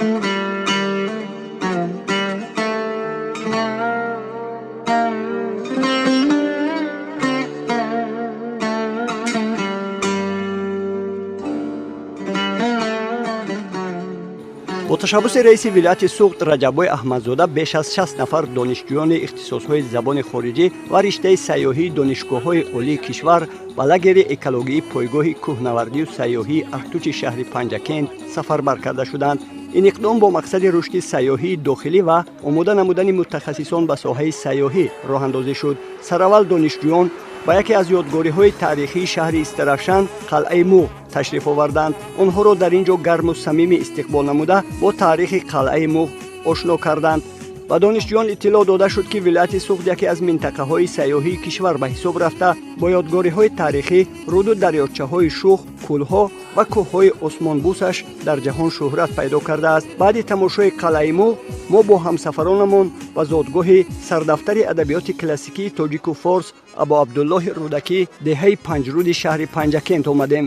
Бо ташаббуси раиси вилояти Суғд Раҷаббой Аҳмадзода беш аз 60 нафар донишҷӯёни ихтисосҳои забони хориҷӣ ва риштаи сайёҳии донишгоҳҳои олии кишвар ба лагери экологии пойгоҳи кӯҳнавардию сайёҳии Артучи шаҳри Панҷакент сафарбар карда шуданд. Ин иқдом бо мақсади рушди сайёҳии дохилӣ ва омода намудани мутахассисон ба соҳаи сайёҳӣ роҳандозӣ шуд. Сараввал донишҷӯён ба яке аз ёдгориҳои таърихии шаҳри Истаравшан, қалъаи Муғ ташриф оварданд. Онҳоро дар ин ҷо гарму самимӣ истиқбол намуда, бо таърихи қалъаи Муғ ошно карданд. Ба донишҷӯён иттилоъ дода шуд, ки вилояти Суғд яке аз минтақаҳои сайёҳии кишвар ба ҳисоб рафта, бо ёдгориҳои таърихӣ, руду дарёчаҳои шух, кӯлҳо ва кӯҳҳои осмонбӯсаш дар ҷаҳон шӯҳрат пайдо кардааст. Баъди тамошои қалъаи Муғ мо бо ҳамсафаронамон ба зодгоҳи сардафтари адабиёти классикии тоҷику форс Абу Абдуллоҳи Рӯдакӣ, деҳаи Панҷруди шаҳри Панҷакент омадем.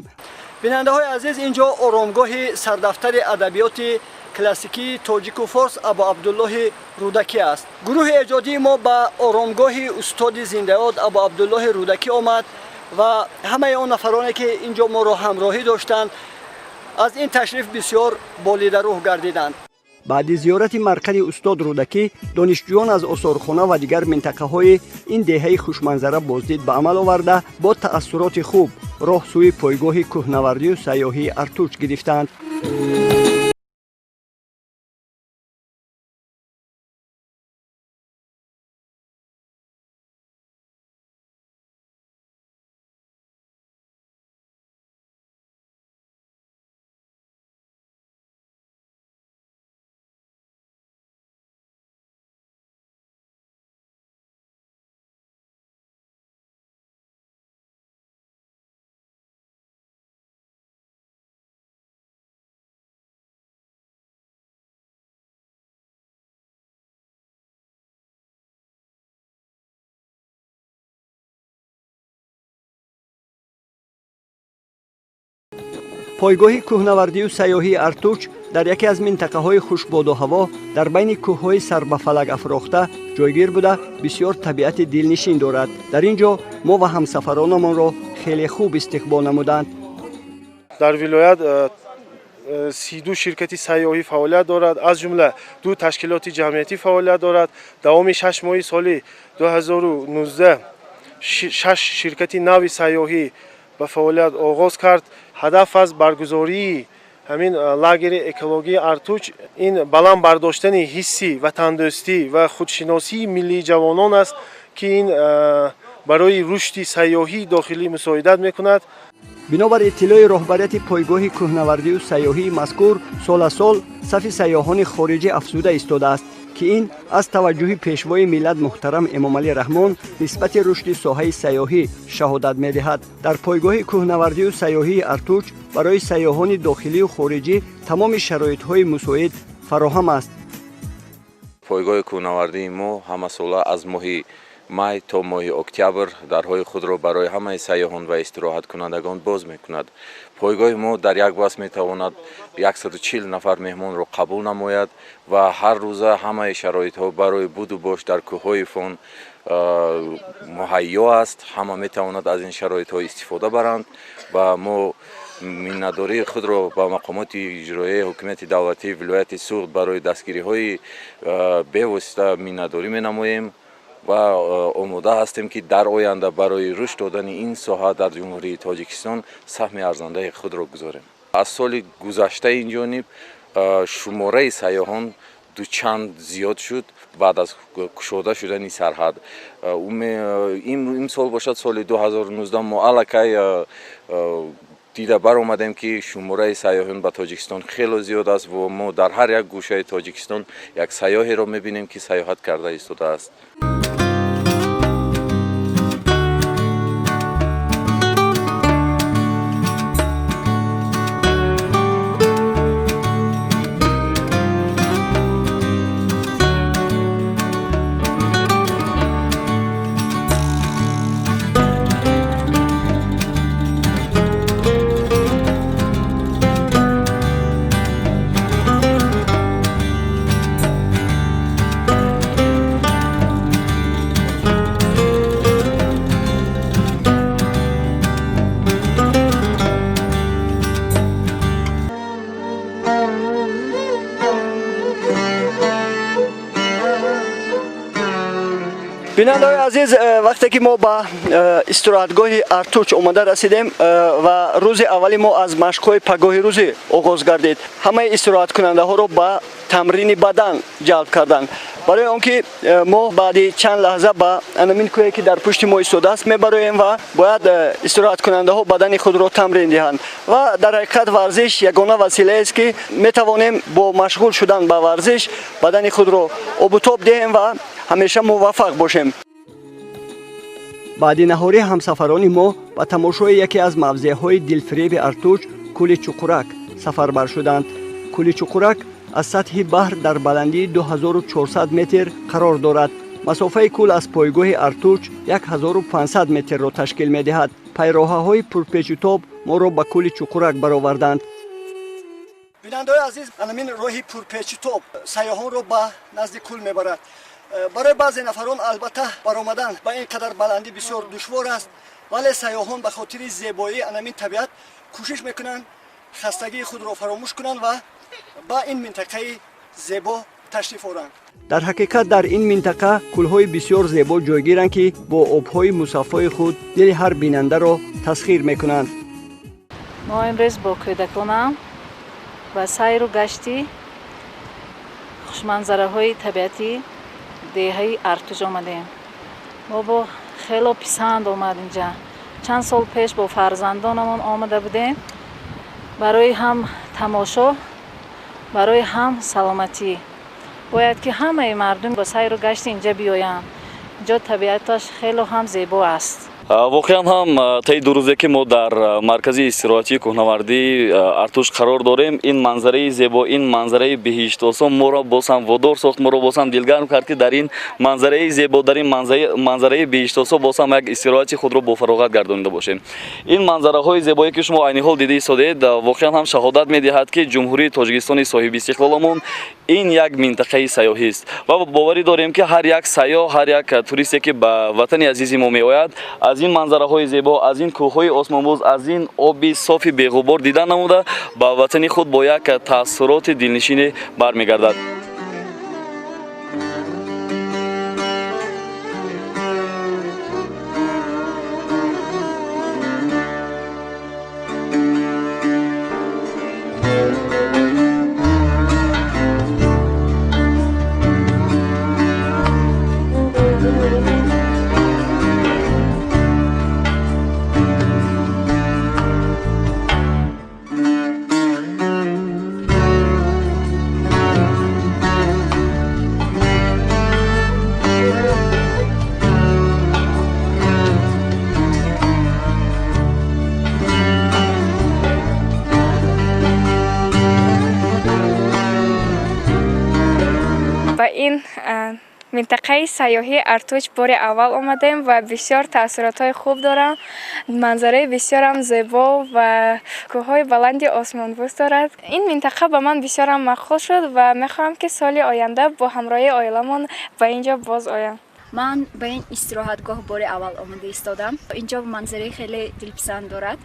Бинандаҳои азиз, ин ҷо оромгоҳи сардафтари адабиёти классикии тоҷику форс Абу Абдуллоҳи Рӯдакӣ аст. Гурӯҳи эҷодии мо ба оромгоҳи устоди зиндаёд Абу Абдуллоҳи Рӯдакӣ омад ва ҳамаи он нафароне, ки ин ҷо моро ҳамроҳӣ доштанд, аз ин ташриф бисёр болидарӯҳ гардиданд. Баъди зиёрати марқади устод Рӯдакӣ донишҷӯён аз осорхона ва дигар минтақаҳои ин деҳаи хушманзара боздид ба амал оварда, бо таассуроти хуб роҳ сӯи пойгоҳи кӯҳнавардию сайёҳии Артуч гирифтанд. Пойгоҳи кӯҳнавардию сайёҳии Артуч дар яке аз минтақаҳои хушбоду ҳаво, дар байни кӯҳҳои сарбафалак афрохта ҷойгир буда, бисёр табиати дилнишин дорад. Дар ин ҷо мо ва ҳамсафаронамонро хеле хуб истиқбол намуданд. Дар вилоят 32 ширкати сайёҳӣ фаъолият дорад, аз ҷумла ду ташкилоти ҷамъиятӣ фаъолият дорад. Давоми 6 моҳи соли 2019 шаш ширкати нави сайёҳӣ ба фаъолият оғоз кард. Ҳадаф аз баргузории ҳамин лагери экологии Артуч ин баланд бардоштани ҳисси ватандӯстӣ ва худшиносии миллии ҷавонон аст, ки ин барои рушди сайёҳии дохилӣ мусоидат мекунад. Бинобар иттилои роҳбарияти пойгоҳи кӯҳнавардию сайёҳии мазкур, сол аз сол сафи сайёҳони хориҷӣ афзуда истодааст, ки ин аз таваҷҷӯҳи пешвои миллат муҳтарам Эмомалӣ Раҳмон нисбати рушди соҳаи сайёҳӣ шаҳодат медиҳад. Дар пойгоҳи кӯҳнавардию сайёҳии Артуч барои сайёҳони дохилию хориҷӣ тамоми шароитҳои мусоид фароҳам аст. Пойгоҳи кӯҳнавардии мо ҳамасола аз моҳи май то моҳи октябр дарҳои худро барои ҳамаи сайёҳон ва истироҳаткунандагон боз мекунад. Пойгоҳи мо дар як вақт метавонад 140 нафар меҳмонро қабул намояд ва ҳар рӯза ҳамаи шароитҳо барои буду бош дар кӯҳҳои Фон муҳайё аст. Ҳама метавонад аз ин шароитҳо истифода баранд ва мо миннатдории худро ба мақомоти иҷроияи ҳукумати давлатии вилояти Суғд барои дастгириҳои бевосита миннатдорӣ менамоем ва омода ҳастем, ки дар оянда барои рушд додани ин соҳа дар Ҷумҳурии Тоҷикистон саҳми арзандаи худро гузорем. Аз соли гузашта ин ҷониб шумораи сайёҳон дучанд зиёд шуд баъд аз кушода шудани сарҳад. Имсол бошад, соли 2019, мо аллакай дида баромадем, ки шумораи сайёҳон ба Тоҷикистон хело зиёд аст ва мо дар ҳар як гӯшаи Тоҷикистон як сайёҳеро мебинем, ки сайёҳат карда истодааст. Бинандаҳои азиз, вақте ки мо ба истироҳатгоҳи Артуч омада расидем ва рӯзи аввали мо аз машқҳои пагоҳи рӯзӣ оғоз гардид, ҳамаи истироҳаткунандаҳоро ба тамрини бадан ҷалб карданд, барои он ки мо баъди чанд лаҳза ба анамин кӯҳе, ки дар пушти мо истодааст, мебароем ва бояд истироҳаткунандаҳо бадани худро тамрин диҳанд. Ва дар ҳақиқат варзиш ягона василаест, ки метавонем бо машғул шудан ба варзиш бадани худро обутоб диҳем ва ҳамеша муваффақ бошем. Баъди наҳорӣ ҳамсафарони мо ба тамошои яке аз мавзеъҳои дилфиреби Артуч, кӯли Чуқурак, сафарбар шуданд. Кӯли Чуқурак аз сатҳи баҳр дар баландии 2400 метр қарор дорад. Масофаи кӯл аз пойгоҳи Артуч 1500 метрро ташкил медиҳад. Пайроҳаҳои пурпечутоб моро ба кӯли Чуқурак бароварданд. Бинандаҳои азиз, анамин роҳи пурпечутоб сайёҳонро ба назди кӯл мебарад. Барои баъзе нафарон албатта баромадан ба ин қадар баландӣ бисёр душвор аст, вале сайёҳон ба хотири зебоии анамин табиат кӯшиш мекунанд хастагии худро фаромӯш кунанд ва ба ин минтақаи зебо ташриф оранд. Дар ҳақиқат дар ин минтақа кӯлҳои бисёр зебо ҷойгиранд, ки бо обҳои мусаффои худ дили ҳар бинандаро тасхир мекунанд. Мо имрӯз бо кӯдаконам ба сайру гашти хушманзараҳои табиати деҳаи Артуҷ омадем. Мо бо хело писанд омад инҷа. Чанд сол пеш бо фарзандонамон омада будем, барои ҳам тамошо, барои ҳам саломатӣ. Бояд ки ҳамаи мардум ба сайру гашти инҷа биёянд. Инҷо табиаташ хело ҳам зебо аст. Воқеан ҳам, таи 2 рӯзе, ки мо дар маркази истироҳатии кӯҳнавардии Артуш қарор дорем, ин манзараи зебо, ин манзараи биҳиштосон моро боз ҳам водор сохт, моро боз ҳам дилгарм кард, ки дар ин манзараи зебо, дар ин манзараи биҳиштосо боз ҳам як истироҳати худро бофароғат гардонида бошем. Ин манзараҳои зебое, ки шумо айни ҳол дида истодед, воқеан ҳам шаҳодат медиҳад, ки Ҷумҳурии Тоҷикистони соҳибистиқлоламон ин як минтақаи сайёҳист, ва боварӣ дорем, ки ҳар як сайёҳ, ҳар як туристе, ки ба ватани азизи мо меояд, аз ин манзараҳои зебо, аз ин кӯҳҳои осмонбӯз, аз ин оби софи беғубор дида намуда, ба ватани худ бо як таассуроти дилнишине бармегардад. Ба ин минтақаи сайёҳии Артуч бори аввал омадем ва бисёр таассуротҳои хуб дорам. Манзараи бисёрам зебо ва кӯҳҳои баланди осмонбӯс дорад. Ин минтақа ба ман бисёрам маъқул шуд ва мехоҳам, ки соли оянда бо ҳамроҳии оиламон ба ин ҷо боз оям. Ман ба ин истироҳатгоҳ бори аввал омада истодам. Инҷо манзараи хеле дилписанд дорад.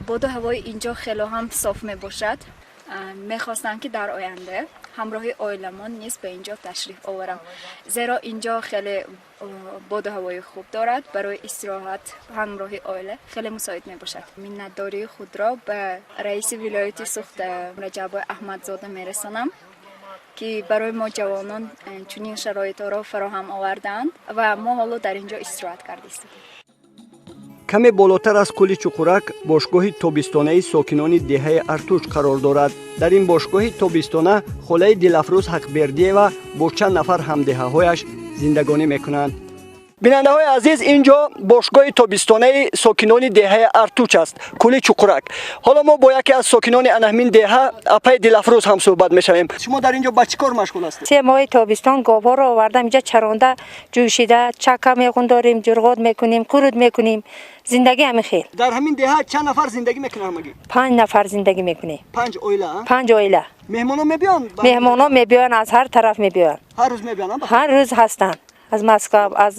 Боду ҳавои инҷо хело ҳам соф мебошад. Мехостам, ки дар оянда ҳамроҳи оиламон низ ба инҷо ташриф оварам, зеро инҷо хеле боду ҳавои хуб дорад, барои истироҳат ҳамроҳи оила хеле мусоид мебошад. Миннатдории худро ба раиси вилояти Суғд Раҷаббой Аҳмадзода мерасонам, ки барои мо ҷавонон чунин шароитҳоро фароҳам овардаанд ва мо ҳоло дар ин ҷо истироҳат карда истодем. Каме болотар аз кӯли Чуқурак бошгоҳи тобистонаи сокинони деҳаи Артуч қарор дорад. Дар ин бошгоҳи тобистона холаи Дилафрӯз Ҳақбердиева бо чанд нафар ҳамдеҳаҳояш зиндагонӣ мекунанд. Бинандаҳои азиз, ин ҷо бошгоҳи тобистонаи сокинони деҳаи Артуч аст, кӯли Чуқурак. Ҳоло мо бо яке аз сокинони анаҳмин деҳа, апаи Дилафрӯз, ҳам суҳбат мешавем. Шумо дар ин ҷо ба чӣ кор машғул ҳастед? 3 моҳи тобистон говҳоро овардам инҷа, чаронда, ҷӯшида, чака меғундорем, ҷурғот мекунем, қурут мекунем. Зиндагӣ ҳамин хел. Дар ҳамин деҳа чанд нафар зиндагӣ мекунанд ҳамагӣ? 5 нафар зиндагӣ мекунем. 5 оила? 5 оила. Меҳмонон мебиёнд? Меҳмонон мебиёянд, аз ҳар тараф мебиёянд. Ҳар рӯз мебиёнд? Ҳар рӯз ҳастанд. Аз Москва, аз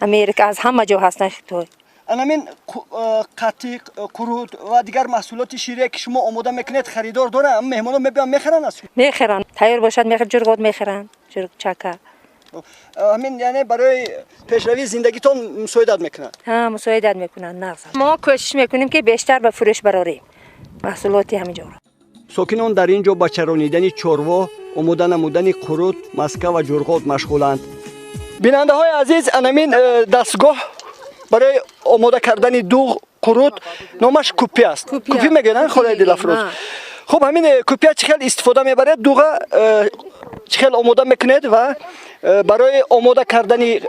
Америка, аз ҳама ҷо ҳастанд. Хитой. Анамин қатиқ, қурут ва дигар маҳсулоти ширие, ки шумо омода мекунед, харидор доранд? Меҳмонон мебиёнд, мехаранд аз шумо? Мехаранд. Тайёр бошад, мехаранд, ҷурғот мехаранд, чака. Ҳамин яъне барои пешравии зиндагитон мусоидат мекунад? Ҳа, мусоидат мекунад, нағз. Мо кӯшиш мекунем, ки бештар ба фурӯш барорем маҳсулоти ҳаминҷоро. Сокинон дар ин ҷо ба чаронидани чорво, омода намудани қурут, маска ва ҷурғот машғуланд. Бинандаҳои азиз, анамин дастгоҳ барои омода кардани дуғ, қурут, номаш купи аст. Купи мегӯянд, холаи Дилафрӯз? Хуб, ҳамин купия чӣ хел истифода мебаред, дуға чӣ хел омода мекунед ва барои омода кардани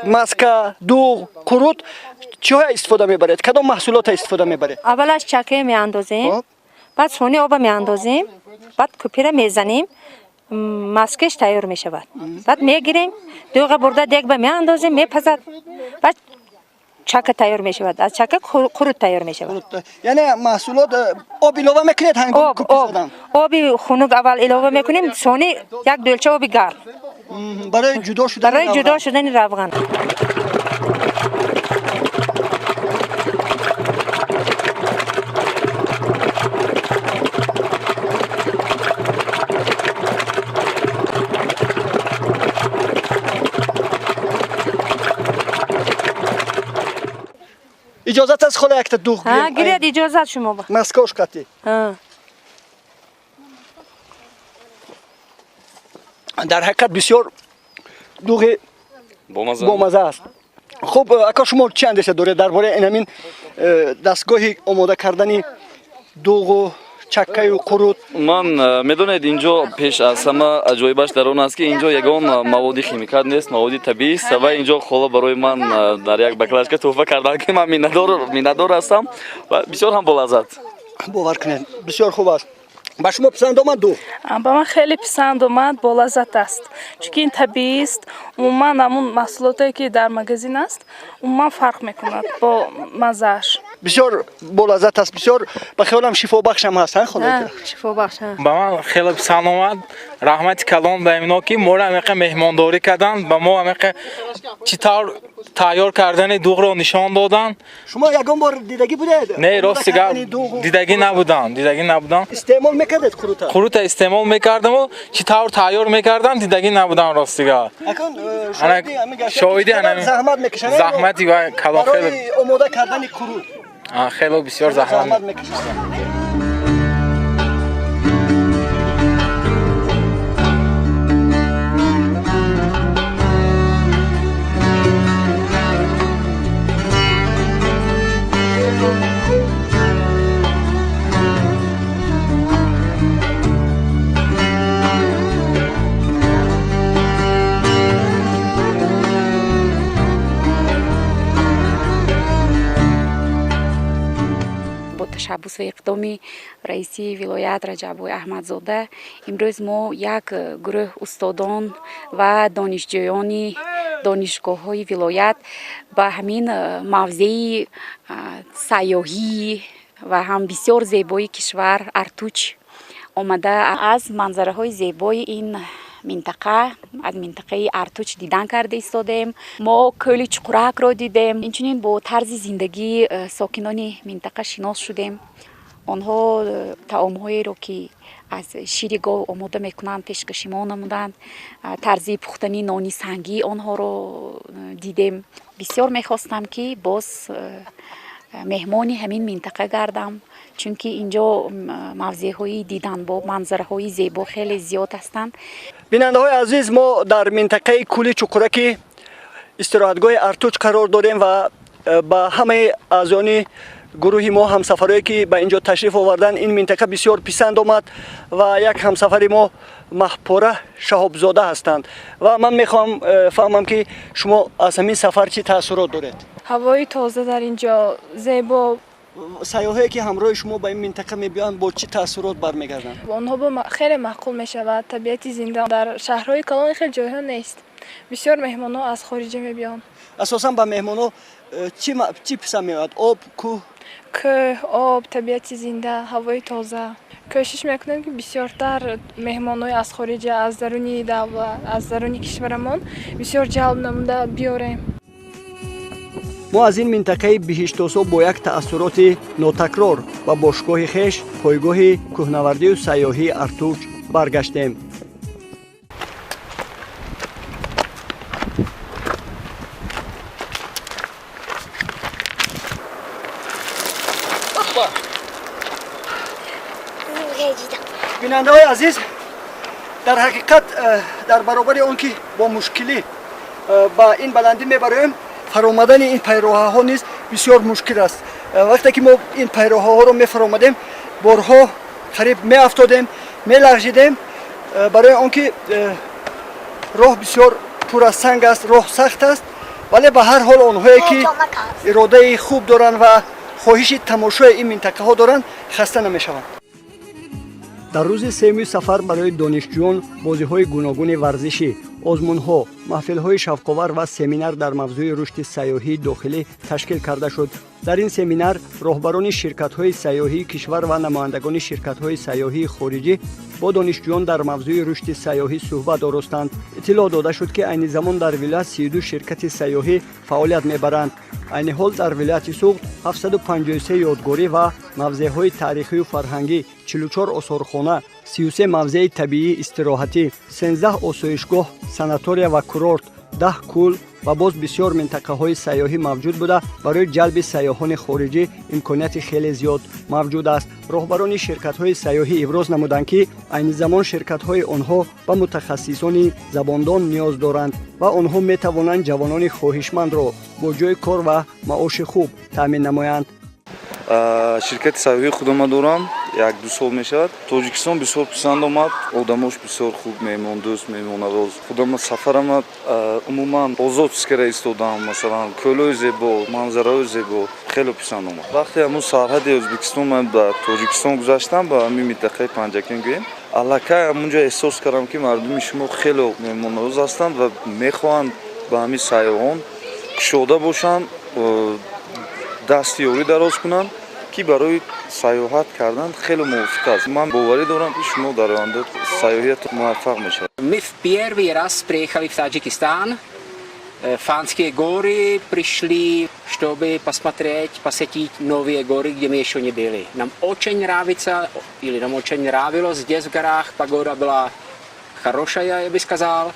маска, дуғ, қурут чиҳоя истифода мебаред, кадом маҳсулота истифода мебаред? Аввалаш чакая меандозем, баъд сони оба меандозем, баъд купира мезанем, маскаш тайёр мешавад. Баъд мегирем, дуға бурда дегба меандозем, мепазад, баъд чака тайёр мешавад. Аз чака қурут тайёр мешавад. Яъне маҳсулот об илова мекунед ҳангоми купи задан? Оби хунук аввал илова мекунем, сони як дӯлча оби гарм. Барои ҷудо шудани барои ҷудо шудани равған. Иҷозат аст, хола, якта дуғ гирем? Гиред, иҷозат шумо. Маскош қатӣ. Дар ҳақиқат бисёр дуғи бомаза аст. Хуб, ака, шумо чӣ андеша доред дар бораи ин ҳамин дастгоҳи омода кардани дуғу чаккаю қурут? Ман медонед, инҷо пеш аз ҳама аҷоибаш дар он аст, ки инҷо ягон маводи химикат нест, маводи табиист ва инҷо хола барои ман дар як баклажка туҳфа карданд, ки ман миннатдор ҳастам ва бисёр ҳам болаззат. Бовар кунед, бисёр хуб аст. Ба шумо писанд омад дуғ? Ба ман хеле писанд омад, болаззат аст, чунки ин табиист. Умуман ҳамун маҳсулотое, ки дар магазин аст, умуман фарқ мекунад бо маззааш. Бисёр болаззат аст, бисёр ба хаёлам шифобахшам ҳаст, хола? Шифобахш. Ба ман хеле писанд омад. Раҳмати калон ба ино, ки моро ҳамеқа меҳмондорӣ карданд, ба мо ҳамеқа чӣ тавр тайёр кардани дуғро нишон доданд. Шумо ягон бор дидагӣ будед? Не, рости гап, дидагӣ набудам, дидагӣ набудам. Истеъмол мекардед қурута? Қурута истеъмол мекардаму чӣ тавр тайёр мекардам, дидагӣ набудам, рости гап. Шоҳиди заҳмат мекашанд, заҳмати калон барои омода кардани қурут хеле бисёр заҳмат мекашанд. Ташаббус ва иқдоми раиси вилоят Раҷаббой Аҳмадзода имрӯз мо як гурӯҳ устодон ва донишҷӯёни донишгоҳҳои вилоят ба ҳамин мавзеи сайёҳӣ ва ҳам бисёр зебои кишвар Артуч омада, аз манзараҳои зебои ин минтақа, аз минтақаи Артуч дидан карда истодаем. Мо кӯли Чуқуракро дидем, инчунин бо тарзи зиндагии сокинони минтақа шинос шудем. Онҳо таомҳоеро, ки аз шири гов омода мекунанд, пешкаши мо намуданд. Тарзи пухтани нони сангии онҳоро дидем. Бисёр мехостам, ки боз меҳмони ҳамин минтақа гардам, чунки инҷо мавзеъҳои диданбоб, манзараҳои зебо хеле зиёд ҳастанд. Бинандаҳои азиз, мо дар минтақаи кӯли Чуқураки истироҳатгоҳи Артуч қарор дорем ва ба ҳамаи аъзони гурӯҳи мо, ҳамсафарое, ки ба инҷо ташриф оварданд, ин минтақа бисёр писанд омад ва як ҳамсафари мо Маҳпора Шаҳобзода ҳастанд ва ман мехоҳам фаҳмам, ки шумо аз ҳамин сафар чӣ таассурот доред? Ҳавои тоза дар инҷо зебо. Сайёҳое, ки ҳамроҳи шумо ба ин минтақа мебиёянд, бо чӣ таассурот бармегарданд? Онҳо хеле маъқул мешавад табиати зинда. Дар шаҳрҳои калон хеле ҷойҳо нест. Бисёр меҳмонҳо аз хориҷа мебиёнд. Асосан ба меҳмонҳо чӣ писанд меояд? Об, кӯҳ? Кӯҳ, об, табиати зинда, ҳавои тоза. Кӯшиш мекунем, ки бисёртар меҳмонҳои аз хориҷа, аз даруни давлат, аз даруни кишварамон бисёр ҷалб намуда биёрем. Мо аз ин минтақаи биҳиштосо бо як таассуроти нотакрор ба бошгоҳи хеш, пойгоҳи кӯҳнавардию сайёҳии Артуч баргаштем. Бинандаҳои азиз, дар ҳақиқат, дар баробари он ки бо мушкилӣ ба ин баландӣ мебароем, фаромадани ин пайроҳаҳо низ бисёр мушкил аст. Вақте ки мо ин пайроҳаҳоро мефаромадем, борҳо қариб меафтодем, мелағжидем, барои он ки роҳ бисёр пур аз санг аст, роҳ сахт аст. Вале ба ҳар ҳол онҳое ки иродаи хуб доранд ва хоҳиши тамошои ин минтақаҳо доранд, хаста намешаванд. Дар рӯзи сеюми сафар барои донишҷӯён бозиҳои гуногуни варзишӣ, озмунҳо, маҳфилҳои шавқовар ва семинар дар мавзӯи рушди сайёҳии дохилӣ ташкил карда шуд. Дар ин семинар роҳбарони ширкатҳои сайёҳии кишвар ва намояндагони ширкатҳои сайёҳии хориҷӣ бо донишҷӯён дар мавзӯи рушди сайёҳӣ суҳбат оростанд. Иттилоъ дода шуд, ки айни замон дар вилоят 32 ширкати сайёҳӣ фаъолият мебаранд. Айни ҳол дар вилояти Суғд 753 ёдгорӣ ва мавзеъҳои таърихию фарҳангӣ, 44 осорхона, 33 мавзеи табиии истироҳатӣ, 13 осоишгоҳ, санатория ва курорт, 10 кӯл ва боз бисёр минтақаҳои сайёҳӣ мавҷуд буда, барои ҷалби сайёҳони хориҷӣ имконияти хеле зиёд мавҷуд аст. Роҳбарони ширкатҳои сайёҳӣ иброз намуданд, ки айни замон ширкатҳои онҳо ба мутахассисони забондон ниёз доранд ва онҳо метавонанд ҷавонони хоҳишмандро бо ҷойи кор ва маоши хуб таъмин намоянд. Ширкати сайёҳии худама дорам, 1-2 сол мешавад. Тоҷикистон бисёр писанд омад, одамош бисёр хуб, меҳмондӯст, меҳмонавоз. Худама сафарама умуман озод ҳис истодам. Масалан, кӯлҳои зебо, манзараҳои зебо хеле писанд омад. Вақте ҳамун сарҳади Ӯзбекистон ман ба Тоҷикистон гузаштам, ба ҳамин минтақаи Панҷакент гӯем, аллакай ҳамунҷо эҳсос кардам, ки мардуми шумо хеле меҳмоннавоз ҳастанд ва мехоҳанд ба ҳамин сайёҳон кушода бошанд, дасти ёрӣ дароз кунанд, ки барои сайёҳат кардан хеле мувофиқ аст. Ман боварӣ дорам, ки шумо дар оянда сайёҳият муваффақ мешавад. Мы в первый раз приехали в Таджикистан. Фанские горы пришли, чтобы посмотреть, посетить новые горы, где мы еще не были. Нам очень нравится, или нам очень нравилось здесь в горах. Погода была хорошая, я бы сказал.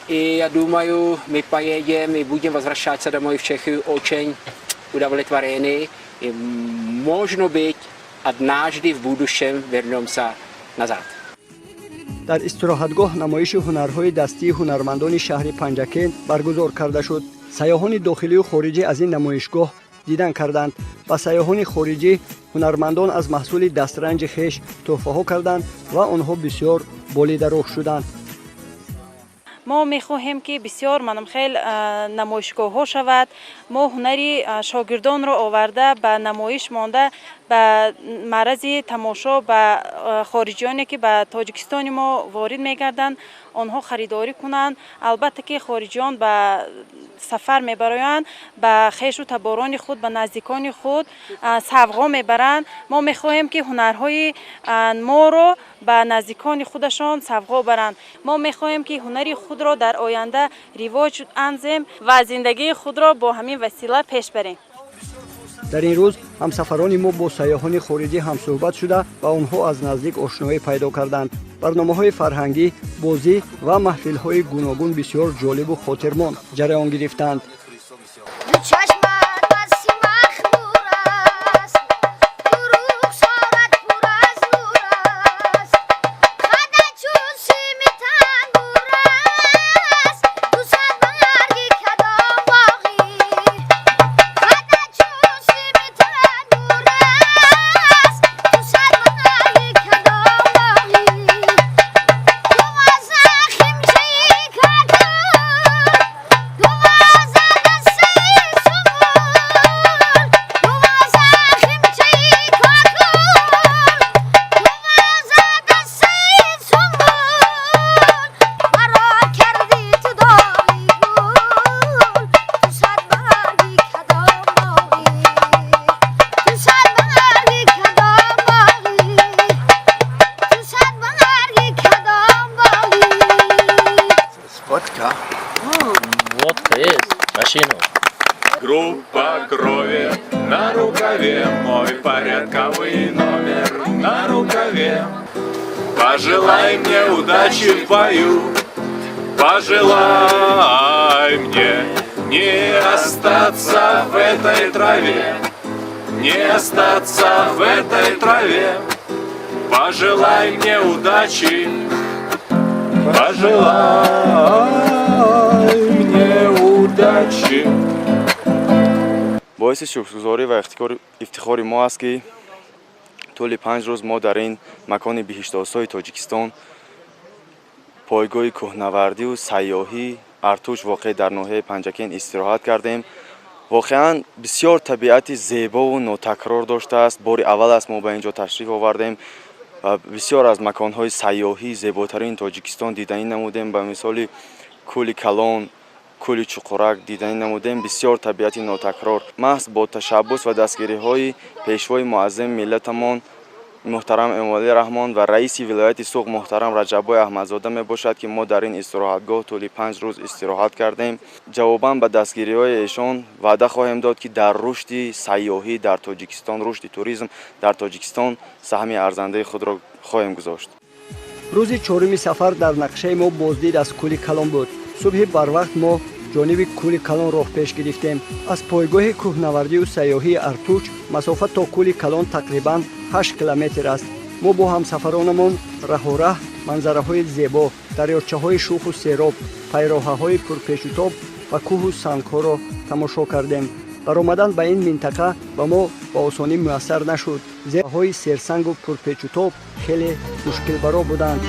И я думаю, мы поедем и будем возвращаться домой в Чехию очень удовлетворены. И, можно быть, однажды в будущем вернемся назад. Дар истироҳатгоҳ намоиши ҳунарҳои дастии ҳунармандони шаҳри Панҷакент баргузор карда шуд. Сайёҳони дохилию хориҷӣ аз ин намоишгоҳ дидан карданд. Ба сайёҳони хориҷӣ ҳунармандон аз маҳсули дастранҷи хеш тӯҳфаҳо карданд ва онҳо бисёр болидаруҳ шуданд. Мо мехоҳем, ки бисёр манам хел намоишгоҳҳо шавад. Мо ҳунари шогирдонро оварда, ба намоиш монда, ба маърази тамошо ба хориҷиёне, ки ба Тоҷикистони мо ворид мегарданд, онҳо харидорӣ кунанд. Албатта, ки хориҷиён ба сафар мебароянд, ба хешу таборони худ, ба наздикони худ савғо мебаранд. Мо мехоҳем, ки ҳунарҳои моро ба наздикони худашон савғо баранд. Мо мехоҳем, ки ҳунари худро дар оянда ривоҷ анзем ва зиндагии худро бо ҳамин васила пеш барем. Дар ин рӯз ҳамсафарони мо бо сайёҳони хориҷӣ ҳамсӯҳбат шуда, ба онҳо аз наздик ошноӣ пайдо карданд. Барномаҳои фарҳангӣ, бозӣ ва маҳфилҳои гуногун бисёр ҷолибу хотирмон ҷараён гирифтанд. Чашмат баси махмур аст, рухсорат пур аз нур аст, қадат чун сими танбур аст, ту садбарги кадом боғӣ, қадат чун сими танбур аст, ту садбарги кадом боғӣ, 12 химчаи какул, 12 дастаи сумбул, 12 химчаи какул, 12 дастаи сумбул, маро кардӣ ту доғи гул, ту садбарги кадом боғӣ, ту садбарги кадом боғӣ, ту садбарги кадом боғӣ. Водка. Водка есть. Машину. Группа крови на рукаве, мой порядковый номер на рукаве. Пожелай мне удачи в бою, пожелай мне не остаться в этой траве, не остаться в этой траве. Пожелай мне удачи, пожелай мне удачи. Боиси шукргузорӣ ва ифтихори мо аст, ки тӯли 5 рӯз мо дар ин макони биҳиштосои Тоҷикистон, пойгоҳи кӯҳнавардию сайёҳӣ Артуш, воқеъ дар ноҳияи Панҷакент, истироҳат кардем. Воқеан, бисёр табиати зебову нотакрор доштааст. Бори аввал аст, мо ба ин ҷо ташриф овардем ва бисёр аз маконҳои сайёҳии зеботарини Тоҷикистон диданӣ намудем. Ба мисоли Кӯли Калон, Кӯли Чуқурак диданӣ намудем. Бисёр табиати нотакрор. Маҳз бо ташаббус ва дастгириҳои Пешвои муаззами миллатамон муҳтарам Эмомалӣ Раҳмон ва раиси вилояти Суғд муҳтарам Раҷаббой Аҳмадзода мебошад, ки мо дар ин истироҳатгоҳ тӯли 5 рӯз истироҳат кардем. Ҷавобан ба дастгириҳои эшон ваъда хоҳем дод, ки дар рушди сайёҳӣ дар Тоҷикистон, рушди туризм дар Тоҷикистон саҳми арзандаи худро хоҳем гузошт. Рӯзи чоруми сафар дар нақшаи мо боздид аз Кӯли Калон буд. Субҳи барвақт мо ҷониби Кӯли Калон роҳ пеш гирифтем. Аз пойгоҳи кӯҳнавардию сайёҳии Артуч масофа то Кӯли Калон тақрибан 8 километр аст. Мо бо ҳамсафаронамон раҳораҳ манзараҳои зебо, дарёчаҳои шӯху сероб, пайроҳаҳои пурпечутоб ва кӯҳу сангҳоро тамошо кардем. Баромадан ба ин минтақа ба мо ба осонӣ муяссар нашуд, зероҳои серсангу пурпечутоб хеле мушкилбаро буданд.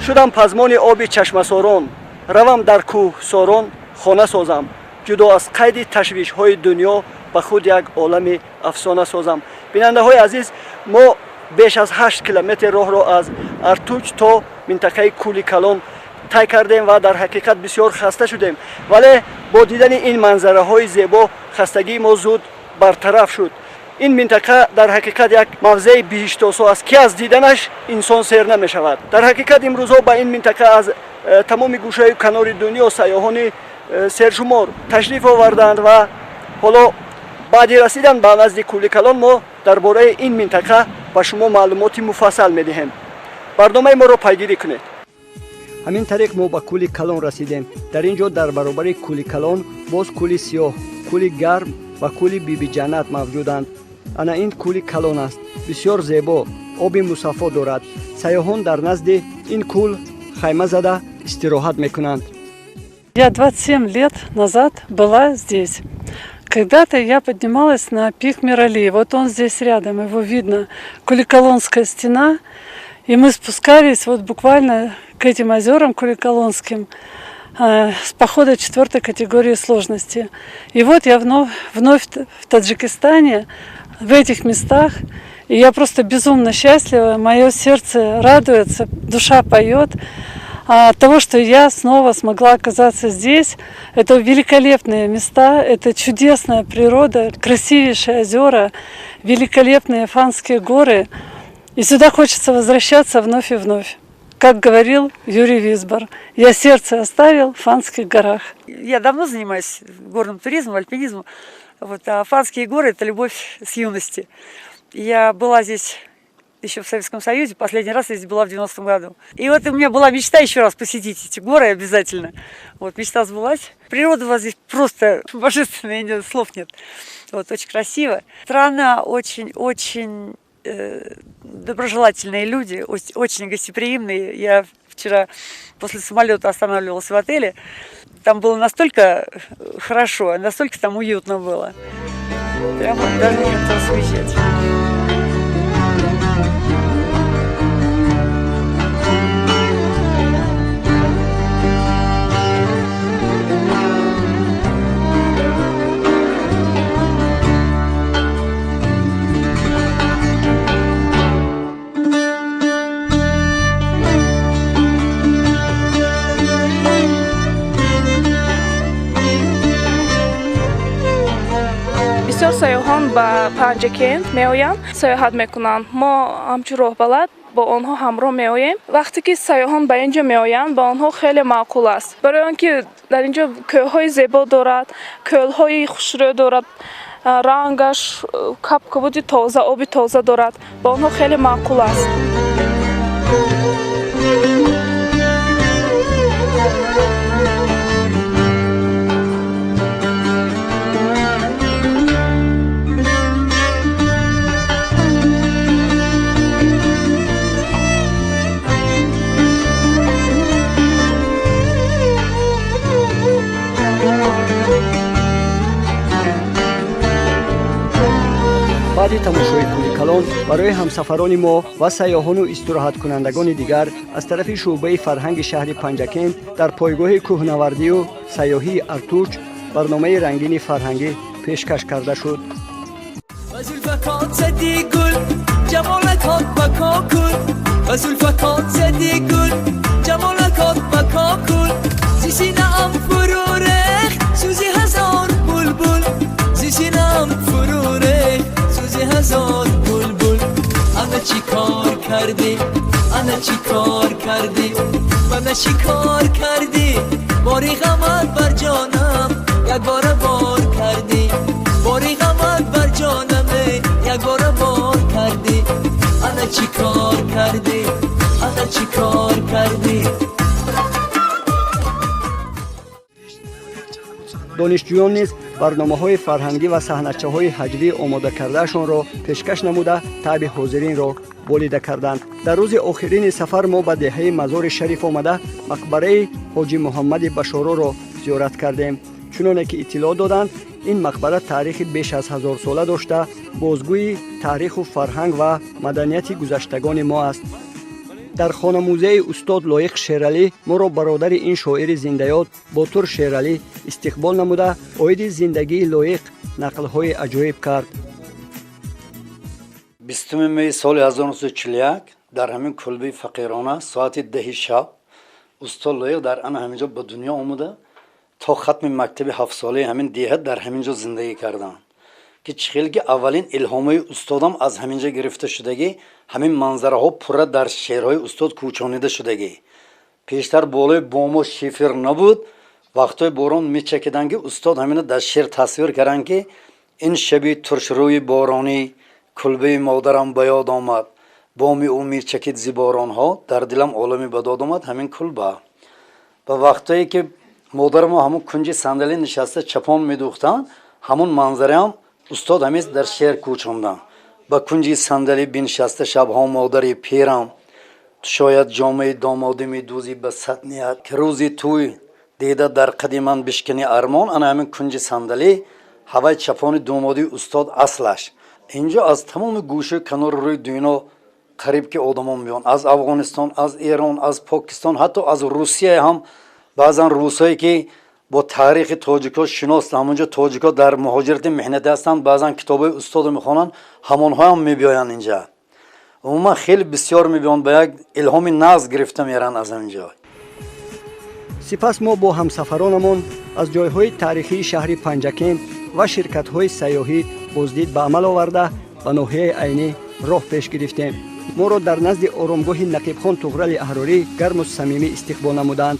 Шудам пазмони оби Чашмасорон, равам дар кӯҳсорон хона созам, ҷудо аз қайди ташвишҳои дунё ба худ як олами афсона созам. Бинандаҳои азиз, мо беш аз 8 километр роҳро аз Артуч то минтақаи Кӯли Калон тай кардем ва дар ҳақиқат бисёр хаста шудем, вале бо дидани ин манзараҳои зебо хастагии мо зуд бартараф шуд. Ин минтақа дар ҳақиқат як мавзеи биҳиштосо аст, ки аз диданаш инсон сер намешавад. Дар ҳақиқат, имрӯзҳо ба ин минтақа аз тамоми гӯшаю канори дунё сайёҳони сершумор ташриф оварданд ва ҳоло баъди расидан ба назди Кӯли Калон мо дар бораи ин минтақа ба шумо маълумоти муфассал медиҳем. Барномаи моро пайгирӣ кунед. Ҳамин тариқ мо ба Кӯли Калон расидем. Дар ин ҷо дар баробари Кӯли Калон боз Кӯли Сиёҳ, Кӯли Гарм ва Кӯли Бибиҷаннат мавҷуданд. Ана ин Кӯли Калон аст. Бисёр зебо, оби мусаффо дорад. Сайёҳон дар назди ин кӯл хайма зада истироҳат мекунанд. Я 27 лет назад была здесь. Когда-то я поднималась на пик Мирали. Вот он здесь рядом, его видно. Куликолонская стена. И мы спускались вот буквально к этим озерам Куликолонским с похода четвертой категории сложности. И вот я вновь, вновь в Таджикистане, в этих местах. И я просто безумно счастлива, мое сердце радуется, душа поет от того, что я снова смогла оказаться здесь. Это великолепные места, это чудесная природа, красивейшие озера, великолепные Фанские горы. И сюда хочется возвращаться вновь и вновь. Как говорил Юрий Визбор, я сердце оставил в Фанских горах. Я давно занимаюсь горным туризмом, альпинизмом. Вот, а Фанские горы – это любовь с юности. Я была здесь еще в Советском Союзе, последний раз я здесь была в 90-м году. И вот у меня была мечта еще раз посетить эти горы обязательно. Вот, мечта сбылась. Природа у вас здесь просто божественная, нет, слов нет. Вот, очень красиво. Страна очень-очень доброжелательные люди, очень гостеприимные. Я вчера после самолета останавливалась в отеле. Там было настолько хорошо, настолько там уютно было. Прямо даже не хотелось уезжать. Бисёр сайёҳон ба Панҷакент меоянд, сайёҳат мекунанд. Мо ҳамчун роҳбалад бо онҳо ҳамроҳ меоем. Вақте ки сайёҳон ба ин ҷо меоянд, ба онҳо хеле маъқул аст, барои он ки дар ин ҷо кӯҳҳои зебо дорад, кӯлҳои хушрӯ дорад, рангаш кабкабуди тоза, оби тоза дорад. Ба онҳо хеле маъқул аст. Баъди тамошои кӯли калон барои ҳамсафарони мо ва сайёҳону истироҳаткунандагони дигар аз тарафи шӯъбаи фарҳанги шаҳри Панҷакент дар пойгоҳи кӯҳнавардию сайёҳии Артуч барномаи рангини фарҳангӣ пешкаш карда шуд. هزار بلبل. انا چی کار کردی، انا چی کار کردی، من چی کار کردی، باری غمت بر جانم یک بار بار کردی، باری غمت بر جانم یک بار بار کردی. انا چی کار کردی، انا چی کار کردی. Донишҷӯён низ барномаҳои фарҳангӣ ва саҳначаҳои ҳаҷвӣ омода кардаашонро пешкаш намуда, таъби ҳозиринро болида карданд. Дар рӯзи охирини сафар мо ба деҳаи Мазори Шариф омада, мақбараи ҳоҷи Муҳаммади Башороро зиёрат кардем. Чуноне ки иттилоъ доданд, ин мақбара таърихи беш аз ҳазорсола дошта, бозгӯи таъриху фарҳанг ва маданияти гузаштагони мо аст. Дар хонамузеи устод Лоиқ Шералӣ моро бародари ин шоири зиндаёд Ботур Шералӣ истиқбол намуда, оиди зиндагии Лоиқ нақлҳои аҷоиб кард. 20 май соли 1941 дар ҳамин кулбаи фақирона соати 10 шаб устод Лоиқ дар ана ҳамин ҷо ба дунё омада, то хатми мактаби ҳафтсолаи ҳамин деҳа дар ҳамин ҷо зиндагӣ карданд, ки чӣ хел ки аввалин илҳомҳои устодам аз ҳамин ҷо гирифта шудагӣ, ҳамин манзараҳо пурра дар шеърҳои устод кӯчонида шудагӣ. Пештар болои бомо шифер набуд, вақтҳои борон мечакиданд, ки устод ҳамина дар шеър тасвир карданд, ки ин шаби туршрӯи боронӣ кулбаи модарам ба ёд омад, боми ӯ мечакид зи боронҳо, дар дилам олами ба дод омад ҳамин кулба. Ба вақтҳое ки модарамо ҳамун кунҷи сандалӣ нишаста чапон медӯхтанд, ҳамун манзараам устод ҳамин дар шеър кӯчонданд. Ба кунҷи сандалӣ биншаста шабҳо модари пирам, ту шояд ҷомаи домодӣ медӯзӣ ба сад ният, ки рӯзи тӯй дида дар қади ман бишкани армон. Ана ҳамин кунҷи сандалӣ ҳавай чапони домодии устод аслаш. Инҷо аз тамоми гӯшаи канори рӯи дунё қариб ки одамон меоянд, аз Афғонистон, аз Эрон, аз Покистон, ҳатто аз Русия ҳам. Баъзан русое ки бо таърихи тоҷикҳо шинос, ҳамонҷо тоҷикҳо дар муҳоҷирати меҳнатӣ ҳастанд, баъзан китобҳои устодро мехонанд, ҳамонҳоам мебиёянд инҷа. Умуман хеле бисёр мебиёнд, ба як илҳоми нағз гирифта меранд аз ҳамин ҷой. Сипас мо бо ҳамсафаронамон аз ҷойҳои таърихии шаҳри Панҷакент ва ширкатҳои сайёҳӣ боздид ба амал оварда, ба ноҳияи Айнӣ роҳ пеш гирифтем. Моро дар назди оромгоҳи Нақибхон Туғрали Аҳрорӣ гарму самимӣ истиқбол намуданд.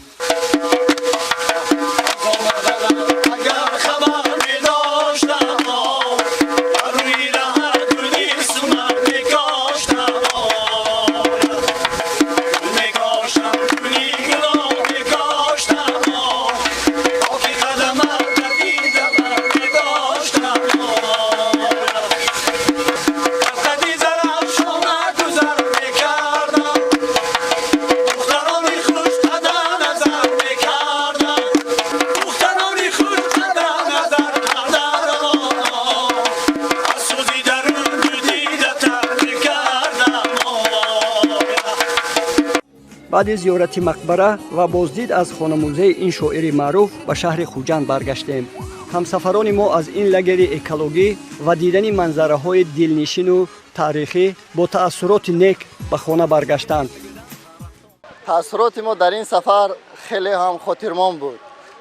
Баъди зиёрати мақбара ва боздид аз хонамузеи ин шоири маъруф ба шаҳри Хуҷанд баргаштем. Ҳамсафарони мо аз ин лагери экологӣ ва дидани манзараҳои дилнишину таърихӣ бо таассуроти нек ба хона баргаштанд. Таассуроти мо дар ин сафар хеле ҳам хотирмон буд.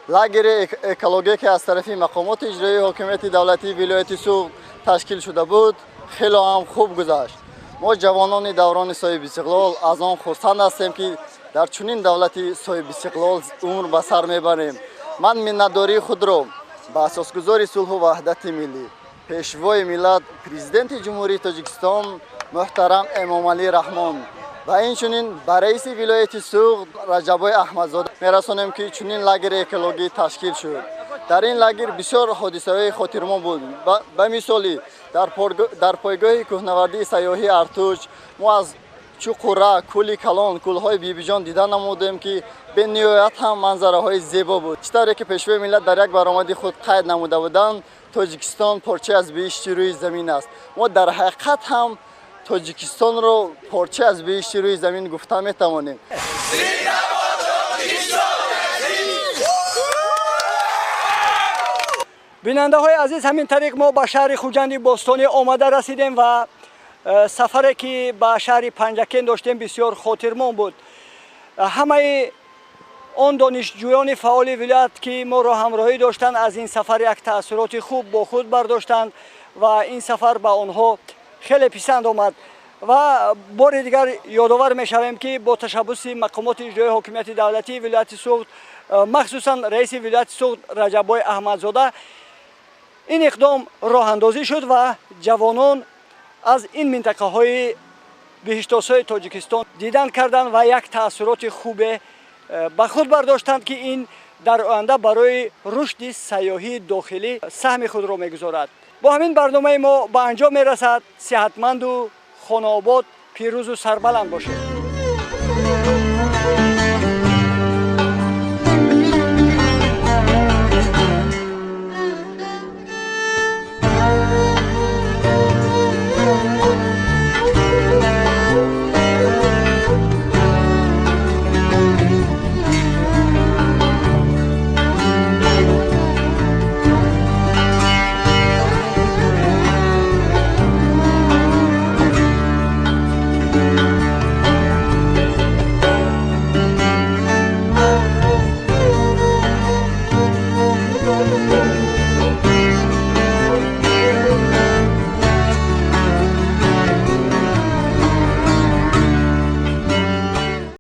Лагери экологӣ, ки аз тарафи мақомоти иҷроии ҳокимияти давлатии вилояти Суғд ташкил шуда буд, хело ҳам хуб гузашт. Мо, ҷавонони даврони соҳибистиқлол, аз он хурсанд ҳастем, ки дар чунин давлати соҳибистиқлол умр ба сар мебарем. Ман миннатдории худро ба асосгузори сулҳу ваҳдати миллӣ, пешвои миллат, Президенти Ҷумҳурии Тоҷикистон муҳтарам Эмомалӣ Раҳмон ва инчунин ба раиси вилояти Суғд Раҷаббой Аҳмадзода мерасонем, ки чунин лагери экологӣ ташкил шуд. Дар ин лагер бисёр ҳодисаҳои хотирмон буд. Ба мисоли, дар пойгоҳи кӯҳнавардии сайёҳии Артуч мо аз Чуқура, Кӯли Калон, кӯлҳои Бибиҷон дида намудем, ки бениҳоят ҳам манзараҳои зебо буд. Чӣ тавре ки пешвои миллат дар як баромади худ қайд намуда буданд, Тоҷикистон порчае аз биҳишти рӯи замин аст. Мо дар ҳақиқат ҳам Тоҷикистонро порча аз биҳишти рӯи замин гуфта метавонем. Бинандаҳои азиз, ҳамин тариқ мо ба шаҳри Хуҷанди бостонӣ омада расидем ва сафаре, ки ба шаҳри Панҷакент доштем, бисёр хотирмон буд. Ҳамаи он донишҷӯёни фаъоли вилоят, ки моро ҳамроҳӣ доштанд, аз ин сафар як таассуроти хуб бо худ бардоштанд ва ин сафар ба онҳо хеле писанд омад. Ва бори дигар ёдовар мешавем, ки бо ташаббуси мақомоти иҷроии ҳокимияти давлатии вилояти Суғд, махсусан раиси вилояти Суғд Раҷаббой Аҳмадзода, ин иқдом роҳандозӣ шуд ва ҷавонон аз ин минтақаҳои биҳиштосои Тоҷикистон дидан карданд ва як таассуроти хубе ба худ бардоштанд, ки ин дар оянда барои рушди сайёҳии дохилӣ саҳми худро мегузорад. Бо ҳамин барномаи мо ба анҷом мерасад. Сиҳатманду хонаобод, пирӯзу сарбаланд бошед.